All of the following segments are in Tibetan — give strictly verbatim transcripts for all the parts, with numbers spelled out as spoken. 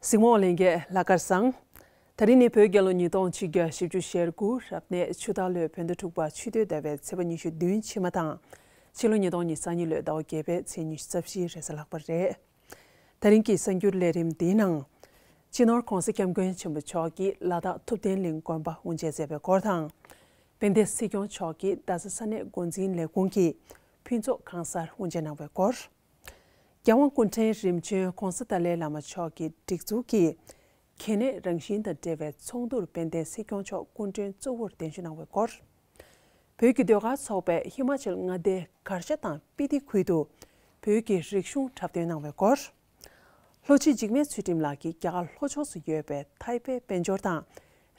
གཟིགས་མོ་ལྷན་རྒྱས་ལྷག་དཀར་བཟང་། དེ་རིང་ནི་བོད་རྒྱལ་ལོ་ཉིས་སྟོང་ཆིག་བརྒྱ་བཞི་བཅུ་ཞེ་དགུ་རབ་གནས་ཆུ་སྟག་ལོའི་བོད་ཟླ་དྲུག་པ་ཆུ་སྟོད་ཟླ་བའི་ཚེས་པ་ཉི་ཤུ་བདུན་ཕྱི་མ་དང་། ཕྱི་ལོ་ཉིས་སྟོང་ཉི་ཤུ་རྩ་གཉིས་ལོའི་ཟླ་བ་བརྒྱད་པའི་ཚེས་ཉི་ཤུ་རྩ་བཞི་རེས་གཟའ་ལྷག་པ་རེད། དེ་རིང་གི་གསར་འགྱུར་ལས་རིམ་འདིའི་ནང་། སྤྱི་ནོར་༧གོང་ས་༧སྐྱབས་མགོན་ཆེན་པོ་མཆོག་གིས་ལ་དྭགས་ཐུབ་བསྟན་གླིང་དགོན་པ་དབུ་འབྱེད་མཛད་པའི་སྐོར་དང་། དཔལ་ལྡན་སྲིད་སྐྱོང་མཆོག་གིས་རྡ་ས་ས་གནས་འགོ་འཛིན་ལས་ཁུངས་ཀྱི་ཕུན་ཚོགས་ཁང་གསར་དབུ་འབྱེད་གནང་བའི་སྐོར། རྒྱལ་དབང་སྐུ་ཕྲེང་རིམ་བྱོན་༧གོང་ས་ཏཱ་ལའི་བླ་མ་མཆོག་གི་སྒྲིག་འཛུགས་ཀྱི་གལ་གནད་རང་བཞིན་དང་འབྲེལ་བའི་ཚོགས་འདུར་དཔལ་ལྡན་སྲིད་སྐྱོང་མཆོག་སྐུ་མགྲོན་གཙོ་བོར་གདན་ཞུ་གནང་བའི་སྐོར། བོད་ཀྱི་ཟློས་གར་ཚོགས་པས་ཧི་མ་ཅལ་མངའ་སྡེའི་གར་ཞ་དང་སྤི་ཏི་ཁུལ་དུ་བོད་ཀྱི་རིག་གཞུང་འཁྲབ་སྟོན་གནང་བའི་སྐོར། ལྷོ་སྤྱི་འཇིགས་མེད་ཚུལ་ཁྲིམས་ལགས་ཀྱིས་རྒྱ་གར་ལྷོ་ཕྱོགས་སུ་ཡོད་པའི་ཐའེ་པེ་དཔལ་འབྱོར་དང་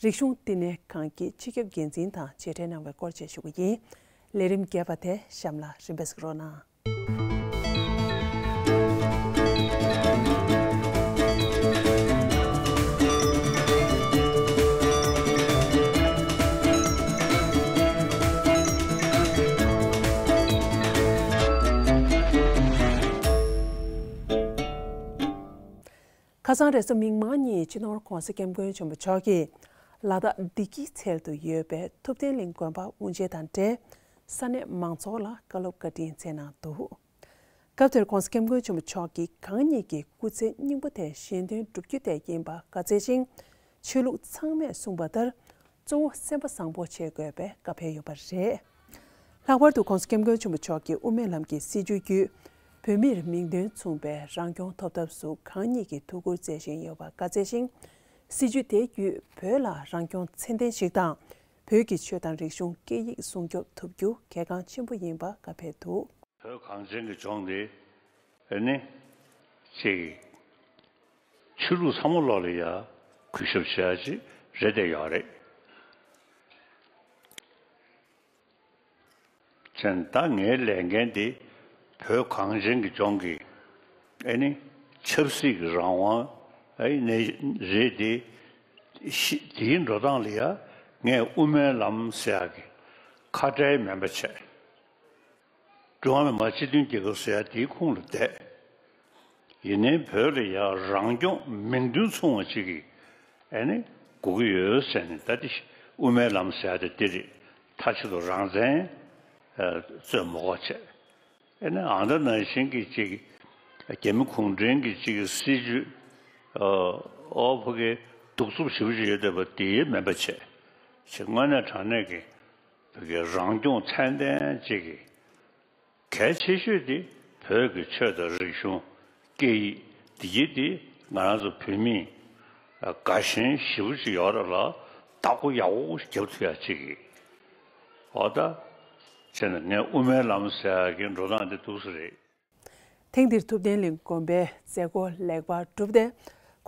རིག་གཞུང་བསྟི་གནས་ཁང་གི་སྤྱི་ཁྱབ་འགན་འཛིན་དང་མཇལ་འཕྲད་གནང་བའི་སྐོར་བཅས་ཞུ་གི་ཡིན། ལས་རིམ་རྒྱས་པ་དེ་གཤམ་ལ་རིམ་པས་གཟིགས་རོགས་གནང་། ཁ་སང་རེས་གཟའ་མིག་དམར་ཉིན་སྤྱི་ནོར་༧གོང་ས་༧སྐྱབས་མགོན་ཆེན་པོ་མཆོག་གིས་ལ་དྭགས་བདེ་སྐྱིད་ཚལ་དུ་ཡོད་པའི་ཐུབ་བསྟན་གླིང་དགོན་པ་དབུ་འབྱེད་དང་འབྲེལ་ས་གནས་མང་ཚོགས་ལ་བཀའ་སློབ་བཀའ་དྲིན་སྩལ་གནང་འདུག་སྐབས་དེར་༧གོང་ས་༧སྐྱབས་མགོན་ཆེན་པོ་མཆོག་གིས་གང་ཉིད་ཀྱི་སྐུ་ཚེ་སྙིང་པོ་དེ་གཞན་དོན་བསྒྲུབ་རྒྱུ་དེ་ཡིན་པ་བཀའ་སྩལ་ཞིང་། ཆོས་ལུགས་ཚང་མས་གསུངས་པ་ལྟར། གཙོ་བོ་སེམས་པ་བཟང་པོ་བྱེད་དགོས་པའི་བཀའ་ཕེབས་ཡོད་པ་རེད། ལྷག་པར་དུ་༧གོང་ས་༧སྐྱབས་མགོན་ཆེན་པོ་མཆོག་གིས་དབུ་མའི་ལམ་གྱི་སྲིད་བྱུས་བརྒྱུད། བོད་མིར་མིང་དོན་མཚུངས་པའི་རང་སྐྱོང་ཐོབ་ཐབས་སུ་གང་ཉིད་ཀྱིས་ཐུགས་ཁུར་བརྩེ་བཞིན་ཡོད་པ་བཀའ་སྩལ་ཞིང་། སྲིད་བྱུས་དེ་བརྒྱུད་བོད་ལ་རང་སྐྱོང་ཚད་ལྡན་ཞིག་དང་། བོད་ཀྱི་ཆོས་དང་རིག་གཞུང་སྐད་ཡིག་སྲུང་སྐྱོབ་ཐུབ་རྒྱུ་གལ་འགངས་ཆེན་པོ་ཡིན་པ་བཀའ་ཕེབས་འདུག་བོད་གངས་ཅན་གྱི་ལྗོངས་འདི་ཨེ་ནི་ཅིག་ཆོས་ལུགས་ཚང་མ་ལོག་ལ་ཡ་གུས་ཞབས་བྱེད་ཡ་ཅིག་རེད་བསྡད་ཡོད་རེད། བྱས་ན་ད་ངའི་ལས་འགན་འདི་བོད་གངས་ཅན་གྱི་ལྗོངས་ཀྱི་ཨེ་ནི་ཆབ་སྲིད་ཀྱི་རང་དབང་ཨེ་ནི་རེད་དེ། ཤི་དེའི་འགྲོ་སྟངས་ལ་ཡ་ངས་དབུ་མའི་ལམ་ཟེར་ཡག་གི་ཁ་བྲལ་མིན་པ་བྱས། ཀྲུང་ཧྭ་མི་དམངས་སྤྱི་མཐུན་རྒྱལ་ཁབ་ཟེར་ཡ་དེའི་ཁོངས་ལ་བསྡད། ཡིན་ནའི་བོད་ལ་ཡ་རང་སྐྱོང་མིང་དོན་མཚུངས་པ་ཅིག་གི་ཨེ་ནི་དགོས་ཀྱི་ཡོད་ཟེར་ནས། ད་དེ་དབུ་མའི་ལམ་ཟེར་ཡ་དེ་འདི་རེད། མཐའ་གཅིག་ཏུ་རང་བཙན་རྩོད་མ་དགོས་བྱས། ཨེ་ནི་ཨ་མདའ་ནང་བཞིན་གྱི་ཅིག་རྒྱ་མི་གུང་ཁྲན་གྱི་ཅིག་སྲིད་བྱུས་ཨོ་ཕ་གི་གདུག་རྩུབ་ཞེ་པོ་ཅིག་ཡོད་བསྡད་པ་དེ་མིན་པ་བྱས། ཅིག་དངོས་གནས་དྲང་གནས་ཀྱི་བོད་ཀྱི་རང་སྐྱོང་ཚད་ལྡན་ཅིག་གི་གལ་ཆེ་ཤོས་དེ་བོད་ཀྱི་ཆོས་དང་རིག་གཞུང་སྐད་ཡིག་འདི་གྱིས་དེ་ང་རང་ཚོ་བོད་མི་དགའ་ཞེན་ཞེ་པོ་ཅིག་ཡོད་རེད་ལ། བདག་པོ་ཡག་པོ་ཞིག་རྒྱབ་ཐུབ་ཡ་ཅིག་གི་འོ་ད་བྱས་ན་ངས་དབུ་མའི་ལམ་ཟེར་ཡ་གི་འགྲོ་སྟངས་དེ་འདུག་སེ་རེད། ཐེངས་འདིར་ཐུབ་བསྟན་གླིང་དགོན་པའི་མཛད་སྒོ་ལེགས་པར་གྲུབ་སྟེ།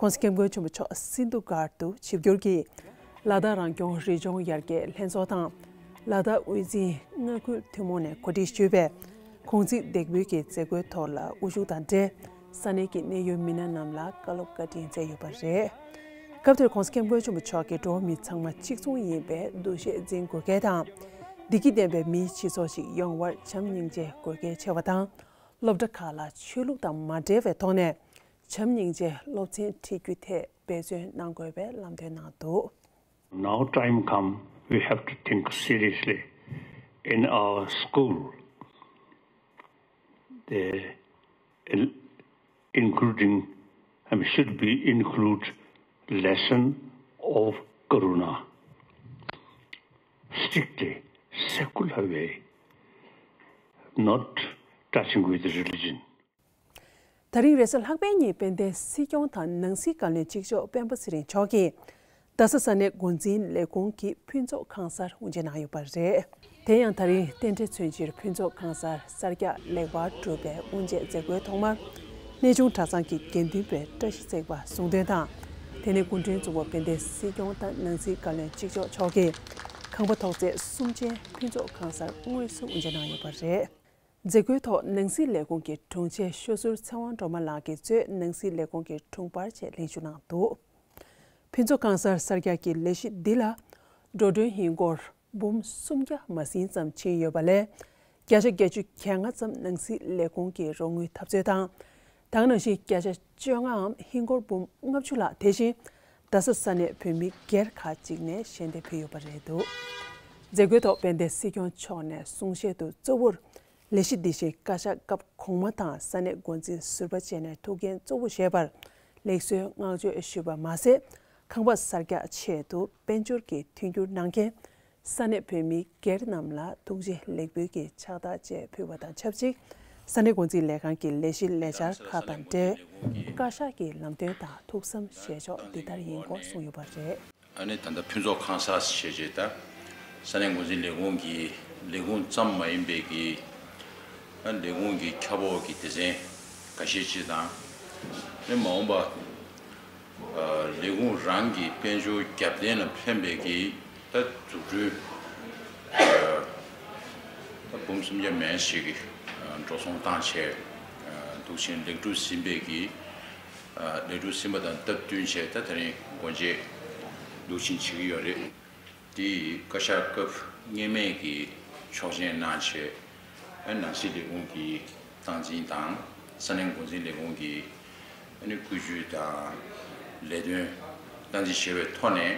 ༸གོང་ས་༸སྐྱབས་མགོན་ཆེན་པོ་མཆོག་སིན་དྷུ་སྒར་དུ་ཆིབས་བསྒྱུར་གྱིས་ལ་དྭགས་རང་སྐྱོང་རི་ལྗོངས་ཡར་རྒྱས་ལྷན་ཚོགས་དང་། ལ་དྭགས་དབུས་འཛིན་མངའ་ཁུལ་ཐུན་མོང་ནས་གོ་སྒྲིག་ཞུས་པའི་གུང་ཚིགས་འདེགས་འབུལ་གྱི་མཛད་སྒོའི་ཐོག་ལ་དབུ་བཞུགས་དང་འབྲེལ། ས་གནས་ཀྱི་གནད་ཡོད་མི་སྣ་རྣམས་ལ་བཀའ་སློབ་བཀའ་དྲིན་སྩལ་ཡོད་པ་རེད། སྐབས་དེར་༸གོང་ས་༸སྐྱབས་མགོན་ཆེན་པོ་མཆོག་གིས་འགྲོ་བ་མི་ཚང་མ་གཅིག་མཚུངས་ཡིན་པའི་འདུ་ཤེས་འཛིན་དགོས་གལ་དང་། བདེ་སྐྱིད་ལྡན་པའི་མིའི་སྤྱི་ཚོགས་ཤིག་ཡོང་བར་བྱམས་སྙིང་རྗེ་དགོས་གལ་ཆེ་བ་དང་། སློབ་གྲྭ་ཁག་ལ་ཆོས་ལུགས་དང་མ་འབྲེལ་བའི་ཐོག་ནས་བྱམས་སྙིང་རྗེ་སློབ་ཚན་ཁྲིད་རྒྱུའི་ཐད་འབད་བརྩོན་གནང་དགོས་པའི་ལམ་སྟོན་གནང་འདུག Now time come, we have to think seriously in our school. The, including, I mean, should be include lesson of Karuna. Strictly, secular way, not touching with religion. ད་རིང་རེས་གཟའ་ལྷག་པའི་ཉིན་དཔལ་ལྡན་སྲིད་སྐྱོང་དང་ནང་སྲིད་བཀའ་བློན་གཅིག་ལྕོགས་སྤེན་པ་ཚེ་རིང་མཆོག་གིས་རྡ་ས་ས་གནས་འགོ་འཛིན་ལས་ཁུངས་ཀྱི་ཕུན་ཚོགས་ཁང་གསར་དབུ་འབྱེད་གནང་ཡོད་པ་རེད། དེ་ཡང་ད་རིང་རྟེན་འབྲེལ་མཚོན་ཕྱིར་ཕུན་ཚོགས་ཁང་གསར་གསར་རྒྱག་ལེགས་པར་གྲུབ་པའི་དབུ་འབྱེད་མཛད་སྒོའི་ཐོག་མར། གནས་ཆུང་གྲྭ་ཚང་གི་དགེ་འདུན་པའི་བཀྲ་ཤིས་བརྩེགས་པ་གསུང་འདོན་དང་། དེ་ནས་སྐུ་མགྲོན་གཙོ་བོ་དཔལ་ལྡན་སྲིད་སྐྱོང་དང་ནང་སྲིད་བཀའ་བློན་གཅིག་ལྕོགས་མཆོག་གིས་ཁང་པ་ཐོག་བརྩེགས་གསུམ་ཅན་ཕུན་ཚོགས་ཁང་གསར་དངོས་སུ་དབུ་འབྱེད་གནང་ཡོད་པ་རེད། མཛད་སྒོའི་ཐོག་ནང་སྲིད་ལས་ཁུངས་ཀྱི་དྲུང་ཆེ་ཤོད་ཟུར་ཚེ་དབང་སྒྲོལ་མ་ལགས་ཀྱིས་གཙོས་ནང་སྲིད་ལས་ཁུངས་ཀྱི་དྲུང་འཕར་བཅས་ལེགས་ཞུ་གནང་འདུག་ཕུན་ཚོགས་ཁང་གསར་གསར་རྒྱག་གི་ལས་གཞི་འདི་ལ་འགྲོ་གྲོན་ཧིན་སྒོར་འབུམ་སུམ་བརྒྱ་མ་ཟིན་ཙམ་ཕྱིན་ཡོད་པ་ལས། བརྒྱ་ཆ་བརྒྱད་ཅུ་གྱ་ལྔ་ཙམ་ནང་སྲིད་ལས་ཁུངས་ཀྱི་རོགས་དངུལ་འཐབ་རྩོད་དང་། ད་ག་ནང་བཞིན་བརྒྱ་ཆ་བཅོ་ལྔའམ་ཧིན་སྒོར་འབུམ་ལྔ་བཅུ་ལྷག་དེ་བཞིན་རྡ་ས་ས་གནས་བོད་མི་སྒེར་ཁག་ཅིག་ནས་ཞལ་འདེབས་ཕུལ་ཡོད་པ་རེད་འདུག་མཛད་སྒོའི་ཐོག་དཔལ་ལྡན་སྲིད་སྐྱོང་མཆོག་ནས་གསུང་བཤད་དུ་གཙོ་བོར་ལས་གཞི་འདི་བཞིན་བཀའ་ཤག་སྐབས་གོང་མ་དང་ས་གནས་འགོ་འཛིན་ཟུར་པ་བཅས་ནས་ཐུགས་འགན་གཙོ་བོ་བཞེས་པར་ལེགས་གསོའི་བསྔགས་བརྗོད་ཞུས་པ་མ་ཟད། ཁང་པ་གསར་རྒྱག་ཆེད་དུ་དཔལ་འབྱོར་གྱི་མཐུན་འགྱུར་གནང་མཁན་ས་གནས་བོད་མི་སྒེར་རྣམས་ལ་ཐུགས་རྗེ་ལེགས་འབུལ་གྱི་ཕྱག་རྟགས་བཅས་ཕུལ་བ་དང་ཆབས་ཅིག་ས་གནས་འགོ་འཛིན་ལས་ཁང་གི་ལས་གཞི་ལས་འཆར་ཁག་དང་འབྲེལ་བཀའ་ཤག་གི་ལམ་སྟོན་དང་ཐུགས་བསམ་བཞེས་ཕྱོགས་འདི་ལྟར་ཡིན་སྐོར་གསུངས་ཡོད་པ་རེད། ཨ་ནི་ད་ལྟ་ཕུན་ཚོགས་ཁང་གསར་ཞེས་བྱས་ད་ས་གནས་འགོ་འཛིན་ལས་ཁུངས་ཀྱི་ལས་ཁུངས་ཙམ་མ་ཡིན་པའི་གི་ཨ་ལས་ཁུངས་ཀྱི་ཁྱབ་འོག་གི་སྡེ་ཚན་འགའ་ཤས་ཅིག་དང་ཨ་ནི་མ་འོངས་པ་ཨ་ལས་ཁུངས་རང་གི་དཔལ་འབྱོར་རྒྱབ་རྟེན་ལ་ཕན་པའི་གི་ད་འཛུགས་སྐྲུན་ཨ་ད་འབུམ་སུམ་བརྒྱ་མན་ཞིག་གི་ཨ་འགྲོ་སོང་བཏང་བྱས་ཨ་འདུག་ཕྱིན་ལེགས་གྲུབ་ཟིན་པའི་གི་ཨ་ལས་འགུལ་ཟིན་པ་དང་སྟབས་བསྟུན་བྱས་ད་དེ་རིང་སྒོ་འབྱེད་འདུག་ཕྱིན་བྱེད་ཀྱི་ཡོད་རེད། དེ་ཡིས་བཀའ་ཤག་སྐབས་སྔོན་མའི་གི་ཆོག་མཆན་གནང་བྱས་ཨ་ནང་སྲིད་ལས་ཁུངས་ཀྱི་སྟངས་འཛིན་དང་ས་གནས་འགོ་འཛིན་ལས་ཁུངས་ཀྱི་ཨ་ནི་བཀོད་ཇུས་དང་ལས་དོན་སྟངས་འཛིན་བྱས་པའི་ཐོག་ནས།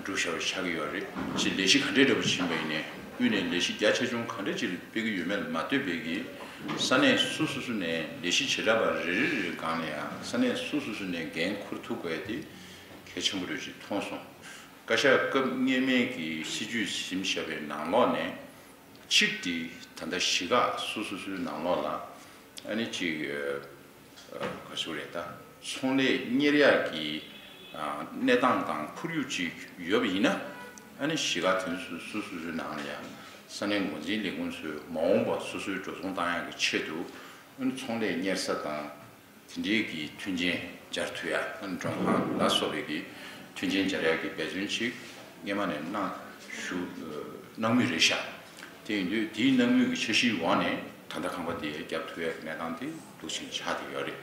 འགྲུབ་བཞག་པ་ཆགས་ཀྱི་ཡོད་རེད། ཅིག་ལས་གཞི་ག་འདྲའི་འདྲ་པོ་ཕྱིན་པ་ཡིན་ནའི་དབུས་ནས་ལས་གཞི་རྒྱ་ཆེ་ཆུང་ག་འདྲ་ཅིག་སྤེལ་གྱི་ཡོད་མེད་ལ་མ་ལྟོས་པའི་གི་ས་གནས་སོ་སོ་སོ་ནས་ལས་གཞི་བྱེ་བྲག་པ་རེ་རེ་རེ་སྒང་ལ་ཡང་ས་གནས་སོ་སོ་སོ་ནས་འགན་འཁུར་ཐུབ་དགོས་དེ་གལ་ཆེན་པོ་རེད་ཅེས་མཐོང་སོང་། བཀའ་ཤག་སྐབས་སྔོན་མའི་གི་སྲིད་ཇུས་ཟིན་བཞག་པའི་ནང་ལོགས་ནས་གཅིག་དེ་ད་ལྟ་གཞིས་ཀ་སོ་སོ་སོའི་ནང་ལོགས་ལ་ཨ་ནི་གཅིག་ག་ཚོད་རེད་ད། ཚོང་ལས་གཉེར་ཡག་གི་གནས་སྟངས་དང་ཁོར་ཡུག་ཅིག་ཡོད་པ་ཡིན་ན་ཨ་ནི་གཞིས་ཀ་དེ་ཚོ་སོ་སོ་སོའི་ནང་ལ་ཡང་ས་གནས་འགོ་འཛིན་ལས་ཁུངས་ཚོས་མ་འོངས་པ་སོ་སོའི་འགྲོ་སོང་བཏང་ཡག་གི་ཆེད་དུ་ཨ་ནི་ཚོང་ལས་གཉེར་ས་དང་དེ་འབྲེལ་གྱི་མཐུན་རྐྱེན་སྦྱར་ཐུབ་ཡག་ཨ་ནི་མགྲོན་ཁང་ལ་སོགས་པའི་གི་མཐུན་རྐྱེན་སྦྱར་ཡག་གི་འབད་བརྩོན་ཅིག་སྔོན་མ་ནས་གནང་ཞུ་གནང་མུས་རེད་ཤག་དེ་ཡིན་དུས་དེའི་གནང་མུས་ཀྱི་འཆར་གཞིའི་འོག་ནས་ད་ལྟ་ཁང་པ་དེ་བརྒྱབ་ཐུབ་ཡག་གི་གནས་སྟངས་དེ་འདུག་ཕྱིན་ཆགས་བསྡད་ཡོད་རེད།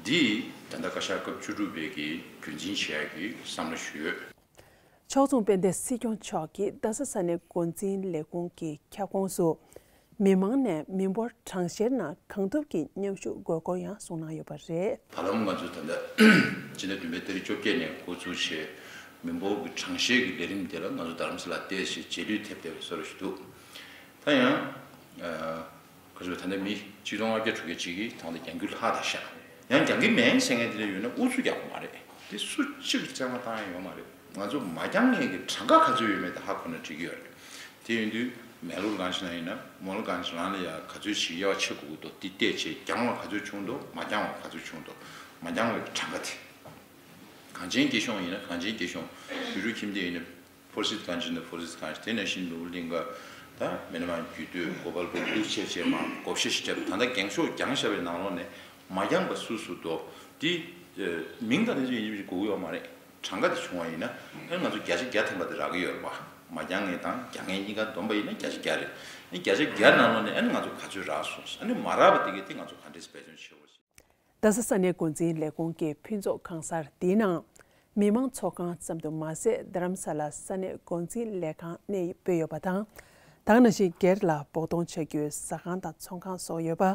འདི་ད་ལྟ་བཀའ་ཤག་སྐབས་བཅུ་དྲུག་པའི་གི་རྒྱུན་འཛིན་བྱེད་ཡག་གི་བསམ་བློ་ཞུས་ཡོད། ཕྱོགས་མཚུངས་དཔལ་ལྡན་སྲིད་སྐྱོང་མཆོག་གིས་རྡ་ས་ས་གནས་འགོ་འཛིན་ལས་ཁུངས་ཀྱི་ཁྱབ་ཁོངས་སུ་མི་མང་ནས་མི་འབོར་གྲངས་བཤེར་ནང་གང་ཐུབ་ཀྱིས་མཉམ་ཞུགས་དགོས་སྐོར་ཡང་གསུངས་གནང་ཡོད་པ་རེད། བར་ལམ་ང་ཚོ་ད་ལྟ་སྤྱི་ཟླ་བདུན་པའི་ཏ་རིག་བཅོ་བརྒྱད་ནས་འགོ་ཚུགས་བྱས་མི་འབོར་གྱི་གྲངས་བཤེར་གྱི་ལས་རིམ་དེ་ལ་ང་ཚོ་རྡ་རམ་ས་ལ་བལྟས་བྱས་རྗེས་ལུས་ཐེབས་བསྡད་པའི་བཟོ་འདྲ་ཞིག་འདུག་ད་ཡང་ཁོ་ཚོས་ད་ལྟ་མི་ཆིག་སྟོང་ལྔ་བརྒྱ་དྲུག་བརྒྱ་ཅིག་གིས་ད་ལྟ་རྒྱང་རྒྱུག་ལྷག་བསྡད་ཤག་ཡང་རྒྱང་གི་མིན་ཟེར་མཁན་དེ་འདྲ་ཡོད་ན་ཨུ་ཚུགས་རྒྱག་དགོས་མ་རེད། དེ་སུ་གཅིག་གིས་བཙན་དབང་བཏང་ཡ་ཡོད་མ་རེད། ང་ཚོ་མ་རྒྱང་མཁན་གྱི་གྲངས་ཀ་ག་ཚོད་ཡོད་མེད་དེ་ཧ་གོ་ན་འགྲིག་གི་ཡོད་རེད། དེ་ཡིན་དུས་མེག་ལོར་གང་ཞིག་ན་ཡིན་ན་མོ་ལ་གང་ཞིག་རང་ལ་ཡ་ག་ཚོད་ཞིག་དབྱེ་བ་ཕྱེ་དགོས་ཀྱི་འདུག་དེ་བལྟས་བྱས་རྒྱང་བ་ག་ཚོད་བྱུང་འདུག་མ་རྒྱང་བ་ག་ཚོད་བྱུང་འདུག་མ་རྒྱང་བའི་གྲངས་ཀ་དེ། གངས་ཅན་སྐྱིད་གཤོངས་ཡིན་ན་གངས་ཅན་སྐྱིད་གཤོངས། བོད་ཕྲུག་ཁྱིམ་སྡེ་ཡིན་ན་ཕོར་སིད་གངས་ཅན་དང་ཕོར་སིད་གངས་ཅན། དེ་ནང་བཞིན་ནོར་བུ་གླིང་ག་དང་མི་ན་མ་རྒྱུད་སྟོད་གོ་པལ་པུར་འདུག་བྱས་བྱས་མ་བགོ་བཤའ་ཞིག་བརྒྱབ། ད་ལྟ་རྒྱང་ཤོག་རྒྱང་བཞག་པའི་ནང་ལོགས་ནས་མ་རྒྱང་པ་སུ་སུ་འདུག་དེ་མིང་དང་དེ་ཚོ་ཡིན་གཅིག་མིན་གཅིག་དགོས་ཀྱི་ཡོད་མ་རེད། གྲངས་ཀ་དེ་བྱུང་བ་ཡིན་ན་ཨ་ནི་ང་ཚོ་བརྒྱ་ཆ་བརྒྱ་ཐམ་པ་དེ་རག་གི་ཡོད་རེད་པ། མ་རྒྱང་མཁན་དང་རྒྱང་མཁན་གཉིས་ཀ་བསྡོམས་པ་ཡིན་ན་བརྒྱ་ཆ་བརྒྱ་རེད། ཨ་ནི་བརྒྱ་ཆ་བརྒྱ་ནང་ལོགས་ནས་ཨ་ནི་ང་ཚོ་ག་ཚོད་རག་སོང་། ཨ་ནི་མ་རག་པ་དེ་གས་དེ་ང་ཚོ་ག་འདྲས་འབད་བརྩོན་བྱེད་དགོས། རྡ་ས་ས་གནས་འགོ་འཛིན་ལས་ཁུངས་ཀྱི་ཕུན་ཚོགས་གང་སར་འདིའི་ནང་མི་མང་ཚོགས་ཁང་ཙམ་དུ་མ་ཟད་རྡ་རམ་ས་ལ་ས་གནས་འགོ་འཛིན་ལས་ཁང་གནས་སྤོས་ཡོད་པ་དང་། ད་ག་ནང་བཞིན་སྒེར་ལ་བོགས་གཏོང་བྱ་རྒྱུའི་ཟ་ཁང་དང་ཚོང་ཁང་སོགས་ཡོད་པ།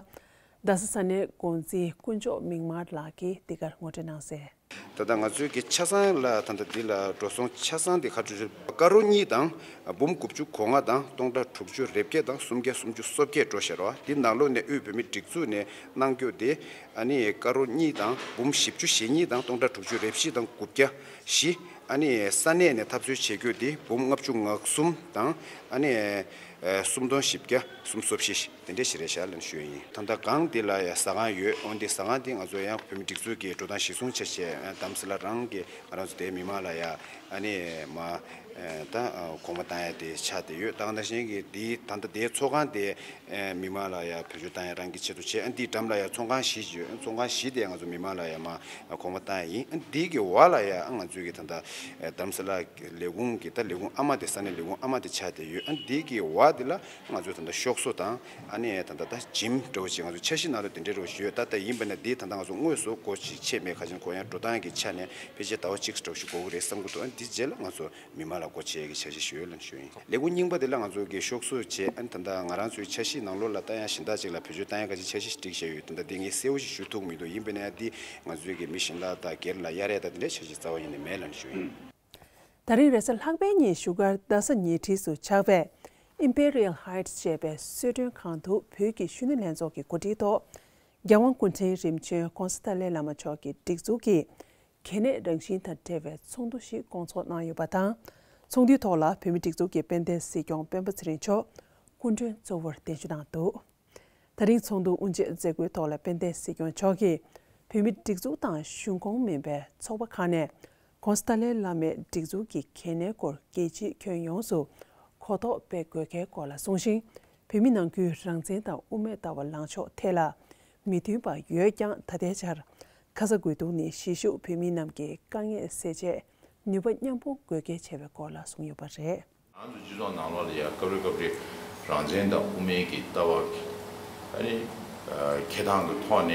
རྡ་ས་ས་གནས་འགོ་འཛིན་དཀོན་མཆོག་མིག་དམར་ལགས་ཀྱིས་འདི་གར་ངོ་སྤྲོད་གནང་གསལ། ད་ལྟ་ང་ཚོའི་གི་ཆ་ཚང་ལ་ད་ལྟ་འདི་ལ་འགྲོ་སོང་ཆ་ཚང་དེ་ག་ཚོད་ཀ་རོ་གཉིས་དང་འབུམ་དགུ་བཅུ་གོ་ལྔ་དང་སྟོང་ཕྲག་དྲུག་ཅུ་རེ་བརྒྱད་དང་སུམ་བརྒྱ་སུམ་ཅུ་སོ་བརྒྱད་འགྲོ་ཤར་བ་འདི་ནང་ལོགས་ནས་དབུས་བོད་མི་སྒྲིག་འཛུགས་ནས་གནང་རྒྱུ་དེ་ཨ་ནི་ཀ་རོ་གཉིས་དང་འབུམ་བཞི་བཅུ་ཞེ་གཉིས་དང་སྟོང་ཕྲག་དྲུག་ཅུ་རེ་བཞི་དང་དགུ་བརྒྱ་བཞི། ཨ་ནི་ས་གནས་ནས་འཐབ་རྩོད་བྱེད་རྒྱུ་དེ་འབུམ་ལྔ་བཅུ་ང་གསུམ་དང་ཨ་ནི་སུམ་སྟོང་བཞི་བརྒྱ་སུམ་ཅུ་སོ་བཞི། དེ་འདྲ་ཞིག་རེད་ཤག་ལབ་ཞུ་ཡ་ཡིན། ད་ལྟ་སྒང་འདི་ལ་ཡ་ཟ་ཁང་ཡོད། འོན་ཏེ་ཟ་ཁང་འདི་ང་ཚོ་ཡང་བོད་མི་སྒྲིག་འཛུགས་ཀྱི་འགྲོ་སྟངས་གཞིར་བཟུང་བྱས་བྱས་རྡ་རམ་ས་ལ་རང་གི་ང་རང་ཚོ་དེའི་མི་མང་ལ་ཡ་ཨ་ནི་མ་ད་གོང་མ་བཏང་ཡ་དེ་ཆགས་བསྡད་ཡོད། ད་ག་ནང་བཞིན་གྱི་འདི་ད་ལྟ་དེའི་ཚོགས་ཁང་དེ་མི་མང་ལ་ཡ་བེད་སྤྱོད་བཏང་ཡ་རང་གི་ཆེད་དུ་བྱས། ཨ་འདིའི་འགྲམ་ལ་ཡ་ཚོང་ཁང་བཞི་ཡོད། ཚོང་ཁང་བཞི་དེ་ང་ཚོ་མི་མང་ལ་ཡ་མ་གོང་མ་བཏང་ཡ་ཡིན། ཨ་འདི་གི་འོག་ལ་ཡ་ང་ཚོའི་གི་ད་ལྟ་རྡ་རམ་ས་ལ་ལས་ཁུངས་ཀྱི་ད་ལས་ཁུངས་ཨ་མ་དེ་ས་གནས་ལས་ཁུངས་ཨ་མ་དེ་ཆགས་བསྡད་ཡོད། ཨ་འདི་གི་འོག་དེ་ལ་ང་ཚོས་ད་ལྟ་ཤོག་བཟོ་དང་ཨ་ ནས་ད་ལྟ་ད་འཇིམ་འདྲ་བོ་ཞིག་ང་ཚོ་འཆར་གཞི་ནང་ལ་དེ་འདྲའི་འདྲ་བོ་ཞིག་ཡོད། ད་ལྟ་ཡིན་པ་ན་འདི་ད་ལྟ་ང་ཚོ་དངོས་སུ་སྒོ་ཞིག་ཕྱེ་མེད། ཁ་ཅིག་ཁོ་ཡང་འགྲོ་སྟངས་ཀྱི་ཆ་ནས་ཕལ་ཆེར་ཟླ་བ་གཅིག་འདྲ་བོ་ཞིག་འགོར་གི་རེད་བསམ་གྱི་འདུག་ཨ་འདི་རྗེས་ལ་ང་ཚོ་མི་མང་ལ་སྒོ་ཕྱེ་ཡག་གི་འཆར་གཞི་ཞིག་ཡོད་ལབ་ཞུ་ཡིན། ལས་འགུལ་རྙིང་པ་དེ་ལ་ང་ཚོ་གི་ཤོག་གསོག་བྱས། ཨ་ནི་ད་ལྟ་ང་རང་ཚོའི་འཆར་གཞིའི་ནང་ལོགས་ལ་ད་ཡང་གཞན་དག་ཅིག་ལ་བེད་སྤྱོད་བཏང་ཡག་ག་ཅིག་འཆར་གཞི་ཞིག་བསྒྲིགས་བཞག་ཡོད། ད་ལྟ་འདི་ངས་གསལ་བོ་ཞིག་ཞུ་ཐུབ་མི་འདུག་ཡིན་པ་ན་ཡང་འདི་ང་ཚོའི་གི་མི་གཞན་དག་དང་སྒེར་ལ་གཡར་ཡག་ད་དེ་འདྲའི་འཆར་གཞི་རྩ་བ་ཉིད་ནས་མེད་ལབ་ཞུ་ཡིན། ད་རིང་རེས་གཟའ་ལྷག་པའི་ཉིན་བཞུགས་སྒར་རྡ་ས་ཉེ་འཁྲིས་སུ་ཆགས་པའི་Imperial Heights ཞེས་པའི་གསོལ་མགྲོན་ཁང་དུ་བོད་ཀྱི་གཞོན་ནུ་ལྷན་ཚོགས་ཀྱི་གོ་སྒྲིག་ཐོག་རྒྱལ་དབང་སྐུ་ཕྲེང་རིམ་བྱོན་ྋགོང་ས་ཏཱ་ལའི་བླ་མ་མཆོག་གི་སྒྲིག་འཛུགས་ཀྱི་གལ་གནད་རང་བཞིན་དང་འབྲེལ་བའི་ཚོགས་འདུ་ཞིག་བསྐོང་ཚོགས་གནང་ཡོད་པ་དང་། ཚོགས་འདུའི་ཐོག་ལ་བོད་མིའི་སྒྲིག་འཛུགས་ཀྱི་དཔལ་ལྡན་སྲིད་སྐྱོང་སྤེན་པ་ཚེ་རིང་མཆོག་སྐུ་མགྲོན་གཙོ་བོར་གདན་ཞུ་གནང་འདུག་ད་རིང་ཚོགས་འདུ་དབུ་འབྱེད་མཛད་སྒོའི་ཐོག་ལ་དཔལ་ལྡན་སྲིད་སྐྱོང་མཆོག་གིས་བོད་མིའི་སྒྲིག་འཛུགས་དང་གཞུང་ཁོངས་མིན་པའི་ཚོགས་པ་ཁག་ནས་ྋགོང་ས་ཏཱ་ལའི་བླ་མའི་སྒྲིག་འཛུགས་ཀྱི་གལ་གནད་སྐོར་རྒྱལ་སྤྱིའི་ཁྱོན་ཡོངས་སུ་གོ་རྟོགས་སྤེལ་དགོས་གལ་སྐོར་ལ་གསུངས་ཤིང་། བོད་མི་ནང་ཁུལ་རང་བཙན་དང་དབུ་མའི་ལྟ་བ་ལངས་ཕྱོགས་ཐད་ལ་མི་མཐུན་པ་ཡོད་ཀྱང་། ད་ལྟའི་ཆར་ཁ་ས་དགོས་འདུག་ནི་གཞིས་བཞུགས་བོད་མི་རྣམས་ཀྱི་དཀའ་ངལ་སེལ་ཆེད་ནུས་པ་མཉམ་སྤུངས་དགོས་གལ་ཆེ་བའི་སྐོར་ལ་གསུངས་ཡོད་པ་རེད། ང་ཚོ་སྤྱི་ཚོགས་ནང་ལོགས་ལ་ཡང་སྐབས་རེ་སྐབས་རེ་རང་བཙན་དང་དབུ་མའི་གི་ལྟ་བ་ཨ་ནི་འཁྱེར་སྟངས་ཀྱི་ཐོག་ནས་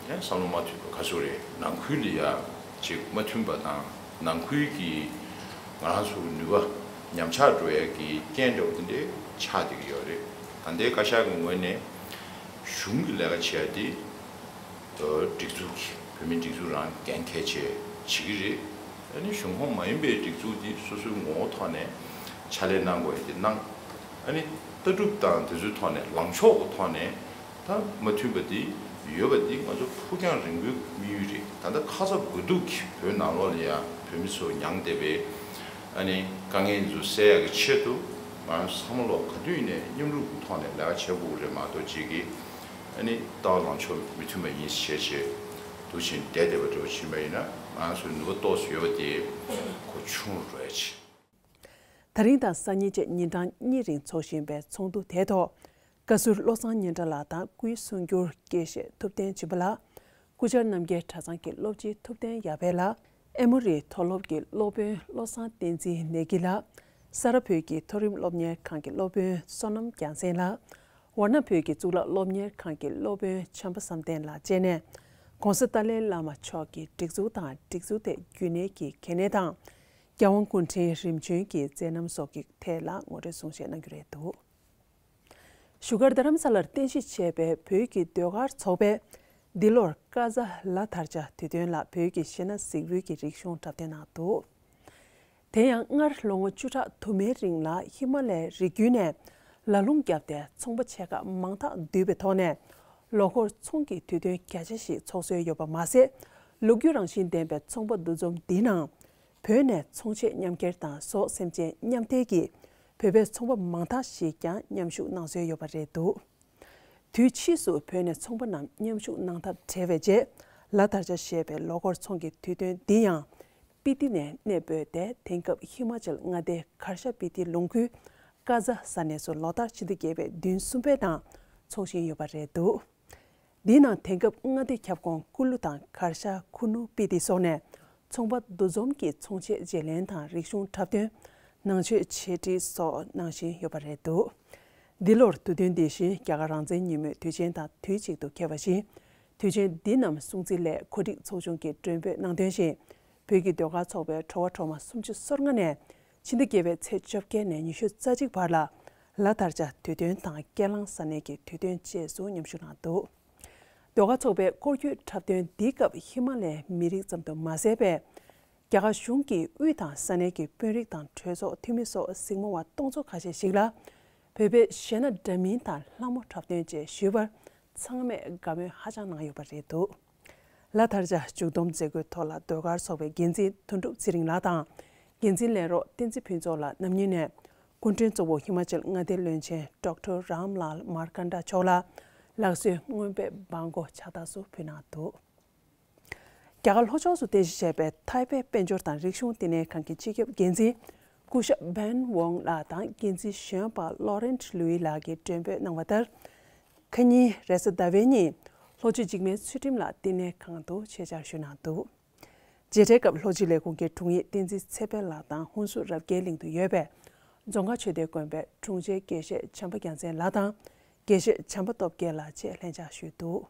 ཡང་བསམ་བློ་མ་མཐུན་པ་ག་ཚོད་རེད། ནང་ཁུལ་ལ་ཡང་ཅིག་མ་མཐུན་པ་དང་། ནང་ཁུལ་གྱི་ང་རང་ཚོ་ནུས་པ་ཉམས་ཆག་འགྲོ་ཡ་གི་རྐྱེན་འདྲ་བོ་དེ་འདྲའི་ཆགས་བསྡད་ཀྱི་ཡོད་རེད། ད་ལྟའི་བཀའ་ཤག་གི་ངོས་ནས་གཞུང་གི་ལས་ཀ་བྱེད་ཡ་དེ། སྒྲིག་འཛུགས་ཀྱི་བོད་མིའི་སྒྲིག་འཛུགས་རང་འགན་འཁྱེར་བྱས་བྱེད་ཀྱི་རེད། ཨ་ནི་གཞུང་ཁོངས་མ་ཡིན་པའི་སྒྲིག་འཛུགས་འདི་སོ་སོའི་ངོ་བོ་ཐོག་ནས་ཕྱག་ལས་གནང་དགོས་ཡ་དེ་གནང་། ཨ་ནི་ལྟ་གྲུབ་དང་དེ་ཚོའི་ཐོག་ནས་ལངས་ཕྱོགས་ཀྱི་ཐོག་ནས་ད་མ་མཐུན་པ་འདི་ཡོད་པ་འདི་ང་ཚོ་ཕུགས་རྒྱང་རིང་པོའི་དམིགས་ཡུལ་རེད། ད་ལྟ་ཁ་ཚ་དགོས་གཏུགས་ཀྱིས་བོད་ནང་ལོགས་ལ་ཡང་བོད་མི་ཚོ་མྱངས་བསྡད་པའི་ཨ་ནི་དཀའ་ངལ་ཚོ་སེལ་ཡ་གི་ཆེད་དུ་ང་ཚང་མ་ལོག་ག་དུས་ཡིན་ནའི་མཉམ་རུབ་ཀྱི་ཐོག་ནས་ལས་ཀ་བྱེད་དགོས་ཀྱི་རེད་མ་གཏོགས་ཅིག་གིས། ཨ་ནི་ལྟ་བ་ལངས་ཕྱོགས་མི་མཐུན་པ་ཡིན་ཞེས་བྱས་འདུག་ཕྱིན་བསྡད་བསྡད་པ་འདྲ་བོ་ཕྱིན་པ་ཡིན་ན་ང་ཚོའི་ནུས་པ་ཏོག་ཙམ་ཡོད་པ་དེ་གོ་ཆུང་རུ་འགྲོ་ཡ་ཆེ། ད་རིང་དང་སང་ཉིན་བཅས་ཉིན་གྲངས་གཉིས་རིང་འཚོགས་བཞིན་པའི་ཚོགས་འདུ་དེའི་ཐོག་བཀའ་ཟུར་བློ་བཟང་སྙན་གྲགས་ལགས་དང་སྐུའི་གསུང་སྒྱུར་དགེ་བཤེས་ཐུབ་བསྟན་སྦྱིན་པ་ལགས། སྐུ་བཅར་རྣམ་རྒྱལ་གྲྭ་ཚང་གི་སློབ་སྤྱི་ཐུབ་བསྟན་ཡར་འཕེལ་ལགས། ཨེ་མོ་རི་མཐོ་སློབ་ཀྱི་སློབ་དཔོན་བློ་བཟང་བསྟན་འཛིན་ནེ་གི་ལགས། ས་རཱ་བོད་ཀྱི་མཐོ་རིམ་སློབ་གཉེར་ཁང་གི་སློབ་དཔོན་བསོད་ནམས་རྒྱལ་མཚན་ལགས། ཝཱ་ཎ་བོད་ཀྱི་གཙུག་ལག་སློབ་གཉེར་ཁང་གི་སློབ་དཔོན་བྱམས་པ་བསམ་གཏན་ལགས་བཅས་ནས་ྋགོང་ས་ཏཱ་ལའི་བླ་མ་མཆོག་གི་སྒྲིག་འཛུགས་དང་སྒྲིག་འཛུགས་དེ་རྒྱུན་གནས་ཀྱི་གལ་གནད་དང་། རྒྱལ་དབང་སྐུ་ཕྲེང་རིམ་བྱོན་གྱི་མཛད་རྣམ་སོགས་ཀྱི་ཐད་ལ་ངོ་སྤྲོད་གསུང་བཤད་གནང་རྒྱུ་རེད་འདུག་བཞུགས་སྒར་རྡ་རམ་ས་ལར་རྟེན་གཞི་བྱས་པའི་བོད་ཀྱི་ཟློས་གར་ཚོགས་པས་འདི་ལོར་ཀ་ཛ་ལ་དར་ཇ་དུས་སྟོན་ལ་བོད་ཀྱི་གཞས་སྣ་གཟིགས་འབུལ་གྱི་རིག་གཞུང་འཁྲབ་སྟོན་གནང་འདུག་དེ་ཡང་སྔར་ལོ་ངོ་བཅུ་ཕྲག་དུ་མའི་རིང་ལ་ཧི་མ་ལའི་རི་རྒྱུད་ནས་ལ་ལུང་བརྒྱབ་སྟེ་ཚོང་པ་ཆེ་ཁག་མང་དག་འདུས་པའི་ཐོག་ནས་ལོ་འཁོར་ཚོང་གི་དུས་སྟོན་རྒྱ་ཆེ་ཞིག་ཚོགས་སྲོལ་ཡོད་པ་མ་ཟད། ལོ་རྒྱུས་རང་བཞིན་ལྡན་པའི་ཚོང་པ་འདུ་འཛོམས་འདིའི་ནང་བོད་ནས་ཚོང་ཆས་མཉམ་འཁྱེར་དང་ཟོག་སེམས་ཅན་མཉམ་འདེགས་ཀྱིས་བོད་པའི་ཚོང་པ་མང་དག་ཞིག་ཀྱང་མཉམ་ཞུགས་གནང་སྲོལ་ཡོད་པ་རེད་འདུག་དུས་ཕྱིས་སུ་བོད་ནས་ཚོང་པ་རྣམས་མཉམ་ཞུགས་གནང་ཐབས་བྲལ་བའི་རྗེས། ལ་དར་ཇ་ཞེས་པའི་ལོ་འཁོར་ཚོང་གི་དུས་སྟོན་འདི་ཡང་སྤི་ཏི་ནས་གནས་སྤོས་ཏེ། དེང་སྐབས་ཧི་མ་ཅལ་མངའ་སྡེའི་གར་ཤ་སྤི་ཏི་ལུང་ཁུལ་ཀ་ཛ་ས་གནས་སུ་ལོ་ལྟར་ཕྱི་ཟླ་བརྒྱད་པའི་བདུན་གསུམ་པའི་ནང་འཚོགས་བཞིན་ཡོད་པ་རེད་འདུག་འདིའི་ནང་དེང་སྐབས་མངའ་སྡེ་ཁྱབ་ཁོངས་ཀུ་ལུ་དང་གར་ཤ། ཁུ་ནུ། སྤི་ཏི་སོགས་ནས་ཚོང་པ་འདུ་འཛོམས་ཀྱིས་ཚོང་ཆས་བརྗེ་ལེན་དང་རིག་གཞུང་འཁྲབ་སྟོན། ནང་ཆོས་ཆེད་སྒྲིག་སོགས་གནང་བཞིན་ཡོད་པ་རེད་འདུག་འདི་ལོར་དུས་སྟོན་འདི་བཞིན་རྒྱ་གར་རང་བཙན་ཉིན་མོའི་དུས་ཆེན་དང་དུས་གཅིག་ཏུ་འཁེལ་བ་བཞིན། དུས་ཆེན་འདི་རྣམས་སྲུང་བརྩི་སླད་གོ་སྒྲིག་ཚོགས་ཆུང་གིས་མགྲོན་འབོད་གནང་དོན་བཞིན། བོད་ཀྱི་ཟློས་གར་ཚོགས་པའི་བྲོ་བ་བྲོ་མ་སུམ་ཅུ་སོ་ལྔ་ནས་ཕྱི་ཟླ་བརྒྱད་པའི་ཚེས་བཅོ་བརྒྱད་ནས་ཉི་ཤུ་རྩ་གཅིག་བར་ལ་ལ་དར་ཇ་དུས་སྟོན་དང་ཀེ་ལང་ས་གནས་ཀྱི་དུས་སྟོན་བཅས་སུ་མཉམ་ཞུགས་གནང་འདུག་ཟློས་གར་ཚོགས་པའི་སྐོར་སྐྱོད་འཁྲབ་སྟོན་འདིའི་སྐབས་ཧི་མ་ལའི་མི་རིགས་ཙམ་དུ་མ་ཟད་པའི་རྒྱ་གར་གཞུང་གི་དབུས་དང་ས་གནས་ཀྱི་དཔོན་རིགས་དང་གྲོས་ཚོགས་འཐུས་མི་སོགས་གཟིགས་མོ་བ་སྟོང་ཚོ་ཁ་ཤས་ཤིག་ལ་བོད་པའི་གཞས་སྣ་འདྲ་མིན་དང་ལྷ་མོ་འཁྲབ་སྟོན་བཅས་ཞུས་པར་ཚང་མས་དགའ་མོས་ཧ་ཅང་གནང་ཡོད་པ་རེད་འདུག་ལ་དར་ཇ་མཇུག་བསྡོམས་མཛད་སྒོའི་ཐོག་ལ་ཟློས་གར་ཚོགས་པའི་འགན་འཛིན་དོན་གྲུབ་ཚེ་རིང་ལགས་དང་། འགན་འཛིན་ལས་རོགས་བསྟན་འཛིན་ཕུན་ཚོགས་ལགས་རྣམ་གཉིས་ནས་སྐུ་མགྲོན་གཙོ་བོ་ཧི་མ་ཅལ་མངའ་སྡེའི་བློན་ཆེན་ཌོག་ཊར་རམ་ལཱལ་མར་ཀན་ཌ་མཆོག་ལ་ལག་བཟོས་རྔོན་པའི་སྦྲང་སྒོ་ཕྱག་རྟགས་སུ་ཕུལ་གནང་འདུག་རྒྱ་གར་ལྷོ་ཕྱོགས་སུ་རྟེན་གཞི་བྱས་པའི་ཐའེ་པེ་དཔལ་འབྱོར་དང་རིག་གཞུང་བསྟི་གནས་ཁང་གི་སྤྱི་ཁྱབ་འགན་འཛིན་སྐུ་ཞབས་བན་ཝོང་ལགས་དང་འགན་འཛིན་གཞོན་པ་ལོ་རེན་ལུའི་ལགས་ཀྱིས་མགྲོན་འབོད་གནང་བ་ལྟར། ཁ་ཉིན་རེས་གཟའ་ཟླ་བའི་ཉིན་ལྷོ་ཕྱོགས་འཇིགས་མེད་ཚུལ་ཁྲིམས་ལགས་བསྟི་གནས་ཁང་དུ་ཆེད་བཅར་ཞུས་གནང་འདུག་མཇལ་འཕྲད་སྐབས་ལྷོ་སྤྱི་ལས་ཁུངས་ཀྱི་དྲུང་ཡིག་བསྟན་འཛིན་ཚེ་འཕེལ་ལགས་དང་ཧུན་སུར་རབ་རྒྱས་གླིང་དུ་ཡོད་པའི་རྫོང་དཀར་ཆོས་སྡེ་དགོན་པའི་དྲུང་ཆེ་དགེ་བཤེས་བྱམས་པ་རྒྱལ་མཚན་ལགས་དང་ དགེ་བཤེས་བྱམས་པ་སྟོབས་རྒྱལ་ལགས་བཅས་ལྷན་བཅར་ཞུས་འདུག།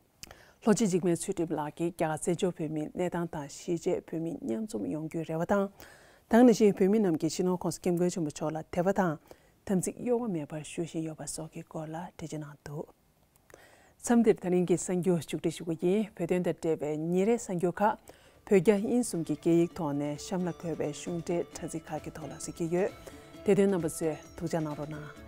ལྷོ་སྤྱི་འཇིགས་མེད་ཚུལ་ཁྲིམས་ལགས་ཀྱིས་རྒྱ་གར་བཙན་བྱོལ་བོད་མིའི་གནས་སྟངས་དང་གཞིས་བྱེས་བོད་མི་མཉམ་འཛོམས་ཡོང་རྒྱུའི་རེ་བ་དང་། དེ་ནང་བཞིན་བོད་མི་རྣམས་ཀྱིས་སྤྱི་ནོར་༸གོང་ས་༸སྐྱབས་མགོན་ཆེན་པོ་མཆོག་ལ་དད་པ་དང་དམ་ཚིག་གཡོ་བ་མེད་པར་ཞུ་བཞིན་ཡོད་པ་སོགས་ཀྱི་སྐོར་ལ་འགྲེལ་བརྗོད་གནང་འདུག། མཚམས་འདིར་ད་རིང་གི་གསར་འགྱུར་མཇུག་སྒྲིལ་ཞུ་གི་ཡིན། བོད་དོན་དང་འབྲེལ་བའི་ཉིན་རེའི་གསར་འགྱུར་ཁག་བོད་རྒྱ་དབྱིན་གསུམ་གྱི་སྐད་ཡིག་ཐོག་ནས་གཤམ་ལ་འཁོད་པའི་གཞུང་འབྲེལ་དྲ་ཚིགས་ཁག་གི་ཐོག་ལ་གཟིགས་ཀྱི་ཡོད། དེ་དོན་རྣམ་པ་ཚོས་ཐུགས་ཅག་གནང་རོགས་གནང་།